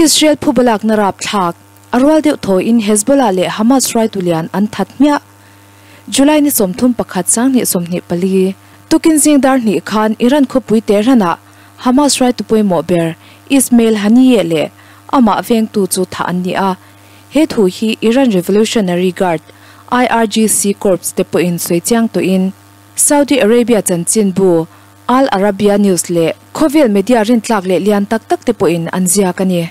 Israel phubalakna rapthlak, a rual deuh thawiin Hezbollah leh Hamas hruaitu lian an that hmiah. July ni 31 2024, tukin zing dar hnih khan Iran khawpui Tehran-ah Hamas hruaitu pawimawh ber Ismail Haniyeh leh amah vengtu chu thah an ni a. He thu hi Iran Revolutionary Guard, IRGC, Corps te pawhin sawi chiang tawhin Saudi Arabia chanchinbu Al Arabiya News leh khawvel media rintlak leh lian tak tak te pawhin an ziak a ni.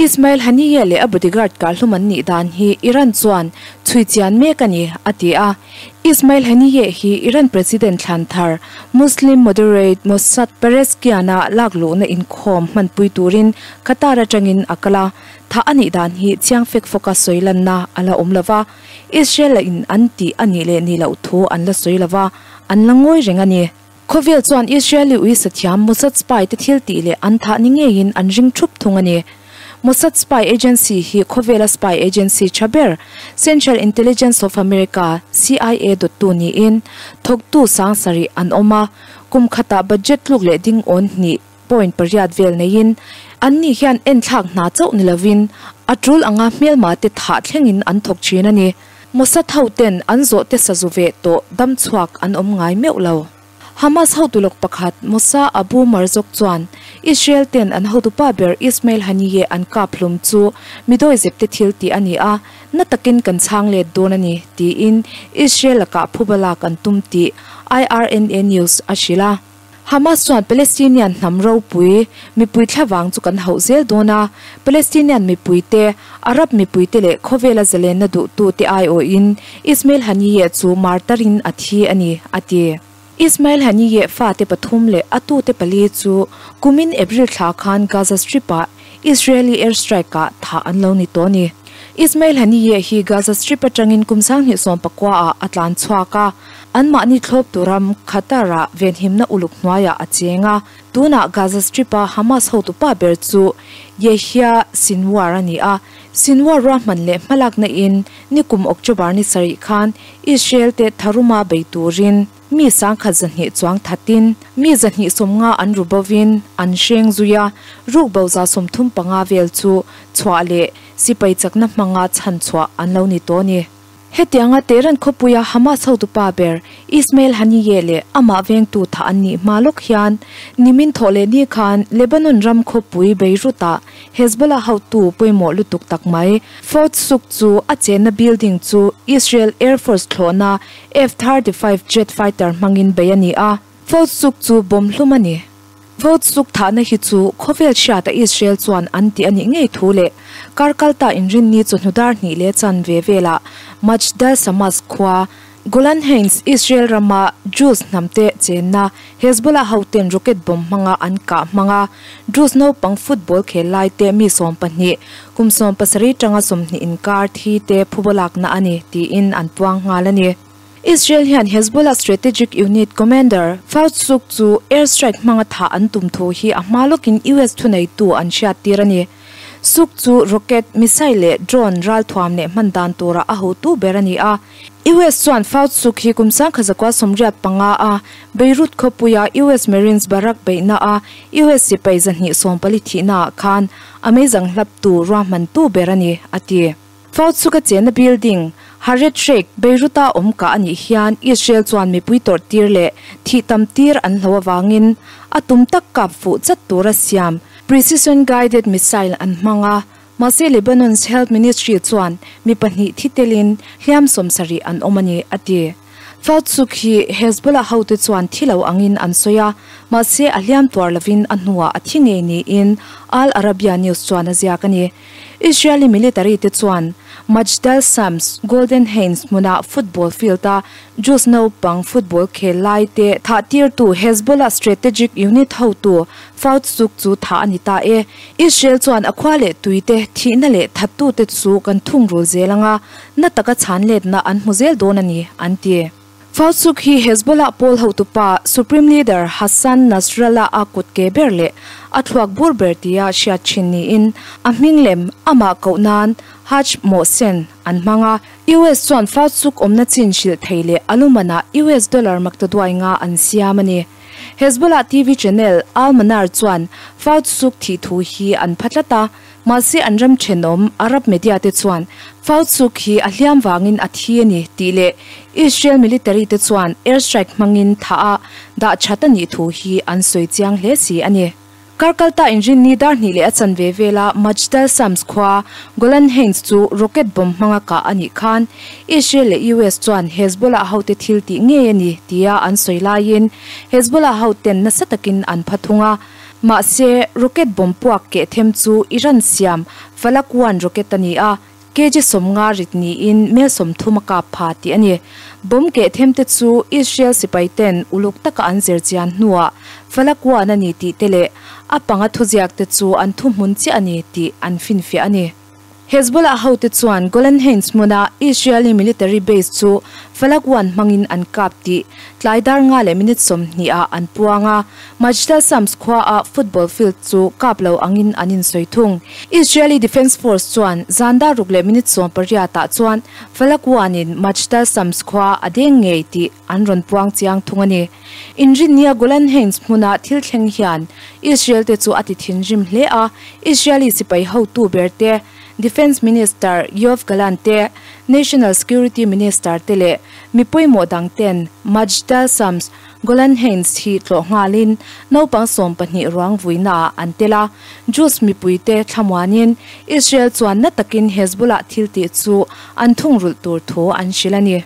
Ismail Haniyeh leh a bodyguard karhlum an nih dan hi Iran chuan chhui chian mek a ni, a ti a. Ismail Haniyeh hi Iran President thlan thar Muslim moderate Mossad Pezeshkian-a lakluhna inkhawm hmanpui turin Qatar atangin a kal a, thah a nih dan hi chiang fek fawka sawi lanna a la awm lo va, Israel-a in an tih a nih leh nih loh thu an la sawi lo va, an la ngawi reng a ni. Khawvel chuan Israeli ui sathiam Mossad spy te thil tih leh an thah ni ngeiin an ring thup thung a ni. Mossad spy agency hi khawvela spy agency tha ber Central Intelligence of America, CIA, dawttu niin thawktu sang sarih an awm a, kum khatah budget tluk leh ding awn hnih point pariat vel neiin anni hian enthlak hna chauh ni lovin a tul anga hmelma te thah thlengin an thawk thin a ni. Mossad ho ten an zawh te sazu ve tawh dam chhuak an awm ngai meuh lo. Hamas hotu lawk pakhat Moussa Abu Marzouk chuan Israel ten an hotupa ber Ismail Haniyeh an kap hlum chu midawi zep te thil tih a ni a, na takin kan chhang let dawn a ni, tiin Israel lakah phuba lak an tum tih IRNA News a hrilh a. Hamas chuan Palestinian hnam ropui mipui thlavang chu kan hauh zel dawn a, Palestinian mipuite, Arab mipuite leh khawvela zalenna duhtute aiawhin Ismail Haniyeh chu martarin a thi a ni, a ti. Ismail Haniyeh fate pathum leh a tute pali chu kumin April thla khan Gaza Strip-ah Israeli airstrike-ah thah an lo ni tawh a ni. Ismail Haniyeh hi Gaza Strip atangin kum 2019 ah a tlan chhuak a. Anmahni thlawp tu ram Qatar-ah venhimna uluk hnuaiah a cheng a, tunah Gaza Strip-a Hamas hotu pa ber chu Yehya Sinwar a ni a. Sinwar ruahman leh hmalakna in nikum October ni sarih khan Israel te tharuma bei turin mi 200,000 chuang thatin mi 250 an ru bovin an hreng zui a, ruk bo 35 vel chu chhuah leh sipai chakna hmanga chhan chhuah an lo ni tawh a ni. Hetianga Tehran khawpuia Hamas hotu pa ber Ismail Haniyeh leh amah vengtu thah an nih hma lawk hian nimin thawh leh ni khan Lebanon ram khawpui Beirut-ah Hezbollah hotu pawimawh lutuk tak mai Fouad Souk chu a chenna building chu Israel Air Force thlawhna F-35 jet fighter hmangin bei a ni a, Fouad Souk chu bomb hlum a ni. Vote suk thahna hi chu khawvel hriata Israel chuan an tih a nih ngei thu leh kar kalta inrinni chu hnudar hnih leh chan ve velah Majdal Samas khua Golan Heights Israel rama Druze hnamte chenna Hezbollah hoten rocket bomb hmanga an kah hmanga Druze naupang football khel laite mi 12 kum 17 tanga 20 inkar thi te phubalakna a ni tiin an puang nghal a ni. Israel hian Hezbollah Strategic Unit Commander Fouad Souk chu airstrike hmanga thah an tum thu hi a hma lawkin US thuneitu an hriat tir a ni. Souk chu rocket, missile leh drone ralthuam leh hman dan tura a hotu ber a ni a. US chuan Fouad Souk hi kum 1985 a Beirut khawpuia US Marines barrack beihna a US sipai 240 thihnaah khan a meizang hlaptu ruahmantu ber a ni, a ti. Fouad Souk a chenna building, Haret Sheikh, Beirut-a awm kah a nih hian Israel chuan mipui tawrh tir leh thih tam tir an hlo avangin a tum tak kap fuh chat tura siam precision guided missile an hmang a, mahse Lebanon's Health Ministry chuan mi pahnih thi telin hliam 70 an awm a ni, a ti. Fouad Souk hi Hezbollah hote chuan thi lo angin an sawi a, mahse a hliam tuar lovin a hnuah a thi ngei niin Al Arabiya News chuan a ziak a ni. Israeli military te chuan Majdal Shams, Golden Heights hmuna football field-a Jews naupang football khel lai te thah tirtu Hezbollah strategic unit hotu Fouad Souk chu thah a ni ta e. Israel chuan a khua leh tui te thihna leh thattute chu kan thungrul zel anga na taka chhan letna an hmu zel dawn a ni, an ti. Fouad Souk hi Hezbollah pawl hotupa Supreme Leader Hassan Nasrallah a kut ke ber leh a thluak bur ber tia hriat thin niin a hming lem amah koh nan Haj Mohsen an hmang a. US chuan Fouad Souk awmna chin hrilh thei leh alumanah US dollar maktaduai nga an siam a ni. Hezbollah TV channel Al Manar chuan Fouad Souk thih thu hi an pha tlat a. Mahse an ram thenawm Arab media te chuan Fautsuk hi a hliam vangin a thi a ni tih leh Israel military te chuan air strike hmangin thah a dah that a nih thu hi an sawi chiang hle si a ni. Karkalta inrinni dar hnih leh a chanve vela Majdal Shams khua Golan Heights chu rocket bomb hmanga kah a nih khan Israel leh US chuan Hezbollah hote thil tih ngei a ni tia an sawi laiin Hezbollah hoten nasa takin an pha thung a. Mahse, rocket bomb puak keh them chu Iran siam Falak One rocket a ni a, kg 50 rit niin mel 30 a kap pha tih a ni. Bomb keh them te chu Israel sipai ten uluk taka an zir chian hnuah Falak One a ni tih te leh a panga thuziak te chu an thuhmun chiah a ni tih an finfiah a ni. Hezbollah hote chuan Golan Heights hmuna Israeli military base chu Falak One hmangin an kap tih tlai dar nga leh minute 20 ah an puang a, Majdal Shams khuaah football field chu kap lo angin an insawi thung. Israeli Defence Force chuan zan dar ruk leh minute 18 ah chuan Falak One in Majdal Shams khua a deng ngei tih an rawn puang chiang thung a ni. Inrinnia Golan Heights hmuna thil thleng hian Israel te chu a ti thinrim hle a, Israeli sipai hotu ber te, Defence Minister Yoav Gallant te, National Security Minister te leh mi pawimawh dang ten Majdal Shams, Golan Heights hi tlawh nghalin naupang 12 ruang vuinaah an tel a. Jews mipui te thlamuanin Israel chuan na takin Hezbollah thil tih chu an thungrulh tur thu an hrilh a ni.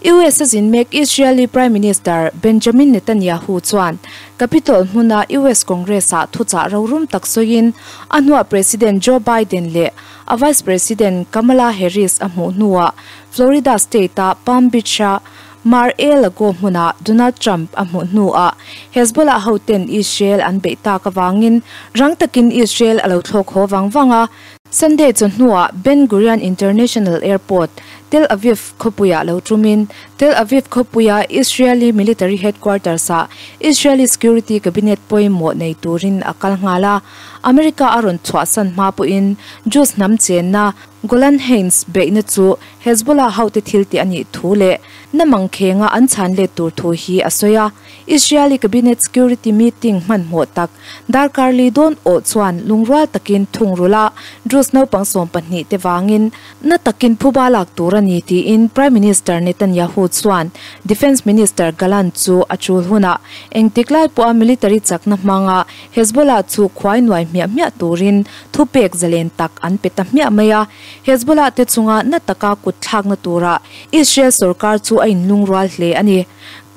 US a zin mek Israeli Prime Minister Benjamin Netanyahu chuan Capitol hmuna US Congress-ah thuchah rorum tak sawiin a hnuah President Joe Biden leh a Vice President Kamala Harris a hmuh hnuah Florida state-a Palm Beach-a Mar-a-Lago hmunah Donald Trump a hmuh hnuah Hezbollah hoten Israel an beih tak avangin rang takin Israel a lo thlawk haw vang vang a. Sunday chawhnuah Ben Gurion International Airport, Tel Aviv khawpuiah lo tumin Tel Aviv khawpuia Israeli military headquarters-ah Israeli Security Cabinet pawimawh nei turin a kal nghal a. America a rawn chhuahsan hma pawhin Jews hnam chenna Golan Heights beihna chu Hezbollah hote thil tih a nih thu leh na mangkhenga an chhan let tur thu hi a sawi a. Israeli Cabinet Security meeting hmanhmawh tak darkar li dawn awh chuan lungrual takin thungrul a, Druze naupang 12 te vangin na takin phuba lak tur a ni tiin Prime Minister Netanyahu chuan Defence Minister Gallant chu a chul hunah engtik lai pawha military chakna hmanga Hezbollah chu khuai nuai hmiah hmiah turin thupek zalen tak an pe ta hmiah mai a. Hezbollah te chunga na taka kut thlakna turah Israel sarkar chu a inlungrual hle a ni.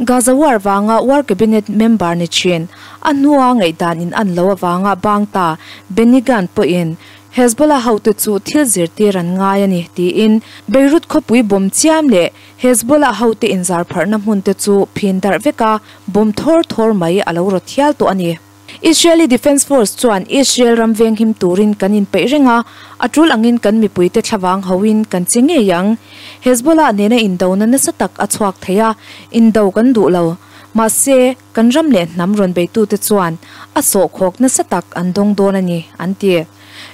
Gaza war vanga war cabinet member ni thin a hnua ngaihdan in an lo awanga bang ta Benny Gantz pawhin Hezbollah hote chu thil zirtir an ngai a ni tiin Beirut khawpui bomb chiam leh Hezbollah hote inzar pharhna hmun te chu phin darh veka bomb thawr thawr mai a lo rawt hial tawh a ni. Israeli Defence Force chuan Israel ram veng him turin kan inpeih reng a, a tul angin kan mipuite thlavang hoin kan che ngei ang. Hezbollah nena indona nasa tak a chhuak thei a, indo kan duh lo. Mahse, kan ram leh hnam rawn beitute chuan a sawhkhawk nasa tak an dawng dawn a ni, an ti.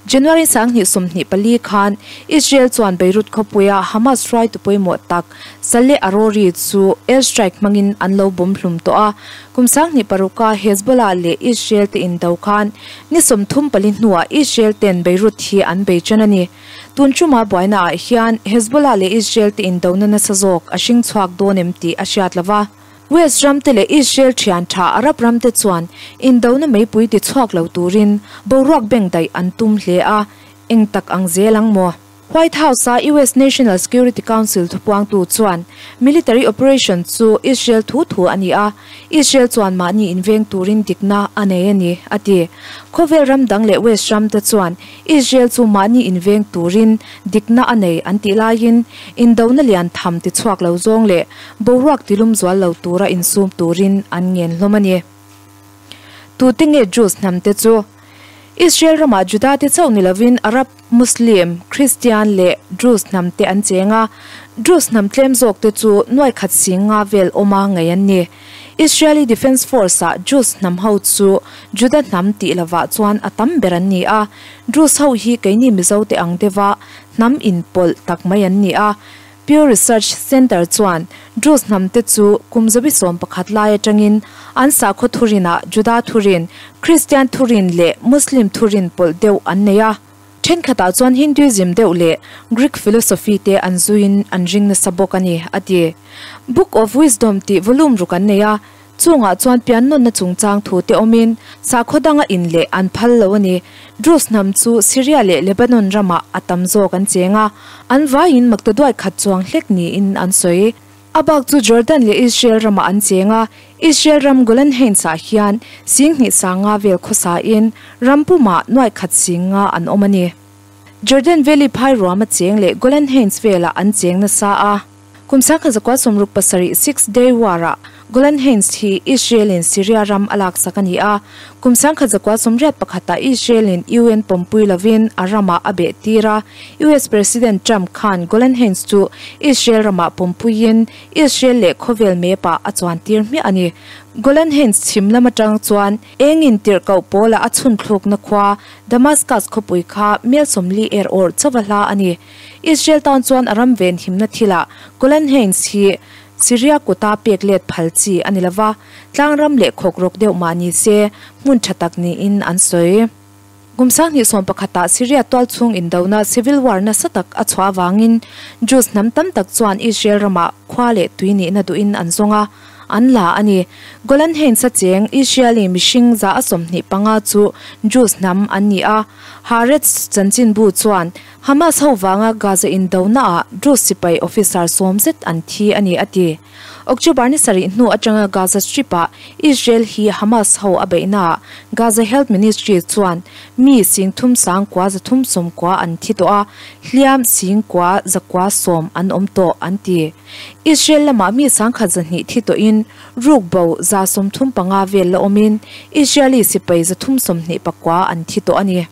January 2024 khan Israel chuan Beirut khawpuia Hamas hruaitu pawimawh tak Saleh Arouri chu air strike hmangin an lo bomb hlum tawh a. Kum 2006a Hezbollah leh Israel te indo khan ni 34 hnuah Israel ten Beirut hi an bei ṭan a ni. Tun ṭuma buainaah hian Hezbollah leh Israel te indona nasa zawk a hring chhuak dawn em tih a hriat lo va. West ram te leh Israel thian tha Arab ram te chuan indona meipui ti chhuak lo turin boruak beng daih an tum hle a, eng tak ang zel ang maw? White House-a US National Security Council thupuangtu chuan military operation chu Israel thu thu a ni a, Israel chuan mahni inveng turin dikna a nei a ni, a ti. Khawvel ram dang leh West ram te chuan Israel chu mahni inveng turin dikna a nei an tih laiin indona lian tham ti chhuak lo zawng leh boruak tilum zual lo tura insum turin an ngen hlawm a ni. Tute nge Jews hnam te chu? Israel ramah Juda te chauh ni lovin Arab, Muslim, Christian leh Druze hnam te an cheng a. Druze hnam tlem zawk te chu nuai khat sing nga vel awma ngei an ni. Israeli Defence Force-ah Druze hnam ho chu Juda hnam tih lovah chuan a tam ber an ni a. Druze ho hi keini Mizo te ang deuha hnam inpawlh tak mai an ni a. Pew Research Center chuan Druze hnam te chu kum zabi 11 lai atangin an sakhaw thurinah Juda thurin, Christian thurin leh Muslim thurin pawlh deuh an nei a. Thenkhatah chuan Hinduism deuh leh Greek philosophy te an zuiin an ring nasa bawk a ni, a ti. Book of Wisdom tih volume ruk an nei a, chungah chuan piannawnna chungchang thu te awmin sakhaw danga in leh an phal lo a ni. Druze hnam chu Syria leh Lebanon ramah a tam zawk an cheng a, an vaiin maktaduai khat chuang hlek niin an sawi. A bak chu Jordan leh Israel ramah an cheng a, Israel ram Golan Heights-ah hian singhnih sanga vel khawsain ram pumah nuaih khat singa an awm a ni. Jordan Valley phai ruama cheng leh Golan Heights velah an cheng nasa a. Kum 1967 Six Day War-ah Golan Heights hi Israel-in Syria ram a laksak a ni a. Kum 1981-ah Israel-in UN pawmpui lovin a ramah a beh tir a. US President Trump khan Golan Heights chu Israel ramah pawmpuiin Israel leh khawvel map-ah a chuan tir hmiah a ni. Golan Heights chhim lam atang chuan engin tirhkoh pawlah a chhun thlukna khua Damascus khawpui kha mel 40 er awrh chauha hla a ni. Israel tan chuan a ram ven himna thilah Golan Heights hi Syria kuta pek let phal chi a ni lova, tlang ram leh khawk rawk deuh mah ni se hmun tha tak niin an sawi. Kum 2011-ah Syria tual chhung indona civil war nasa tak a chhuah avangin Jews hnam tam tak chuan Israel ramah khua leh tui nihna duhin an zawng a, an la a ni. Golan Heights a cheng Israeli mihring 25% chu Jews hnam an ni a, Haaretz chanchinbu chuan Hamas ho vanga Gaza indonaah Druze sipai officer 10 zet an thi a ni a ti. October ni sarih hnu atanga Gaza Strip-ah Israel hi Hamas ho a beihnaah Gaza Health Ministry chuan mi 33,390 an thi tawh a, hliam 9,910 an awm tawh an ti. Israel lamah mi 1,200 thi tawhin ruk bo 135 vel la awmin Israeli sipai 329 an thi tawh a ni.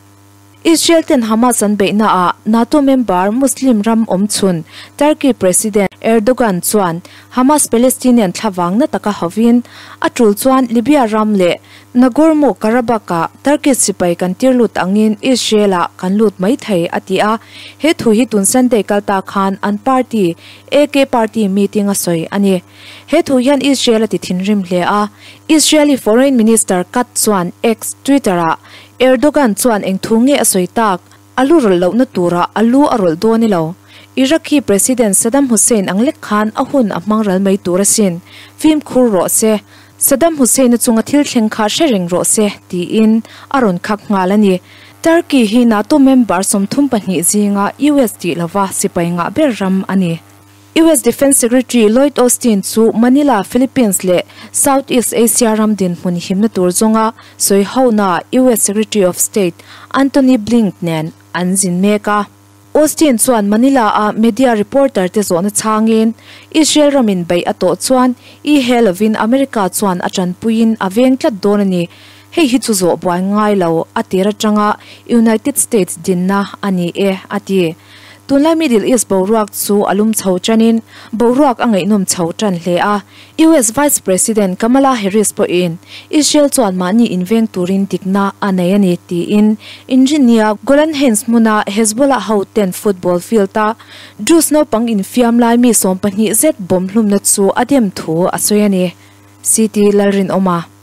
Israel ten Hamas an beihnaah NATO member Muslim ram awm chhun Turkey President Erdogan chuan Hamas Palestinian thlavang na taka hovin a tul chuan Libya ram leh Nagorno-Karabakh-ah Turkish sipai kan tir lut angin Israel-ah kan lut mai thei a ti a, he thu hi tun Sunday kalta khan an party AK party meeting a sawi a ni. He thu hian Israel a ti thinrim hle a, Israeli Foreign Minister Katz chuan X, Twitter-ah Erdogan chuan eng thu nge a sawi tak, a lu rawlh lohna turah a lu a rawlh dawn i lo. Iraqi President Saddam Hussein ang lek khan a hun a hmang ral mai tur asin, fimkhur rawh se, Saddam Hussein-a chunga thil thleng kha hre reng rawh se, tiin a rawn khak nghal a ni. Turkey hi NATO member 32 zinga US tih lova sipai ngah ber ram a ni. US Defence Secretary Lloyd Austin chu Manila, Philippines leh Southeast Asia ram dinhmun himna tur zawnga sawi hona US Secretary of State Antony Blinken nen an zin mek a. Austin chuan Manila-a media reporter te zawhna chhangin Israel ramin beih a tawh chuan i he lovin America chuan a tanpuiin a veng tlat dawn a ni. Hei hi chu zawh buai ngai lo a tir atanga United States dinna a ni e, a ti. Tunlai Middle East boruak chu a lum chho tanin boruak a ngaihnawm chho tan hle a. US Vice President Kamala Harris pawhin Israel chuan mahni inveng turin dikna a nei a ni tiin engineer Golan Heights hmuna Hezbollah ho ten football field-a Druze naupang infiam lai mi 12 zet bomb hlumna chu a dem thu a sawi a ni. CT Lalrinawma.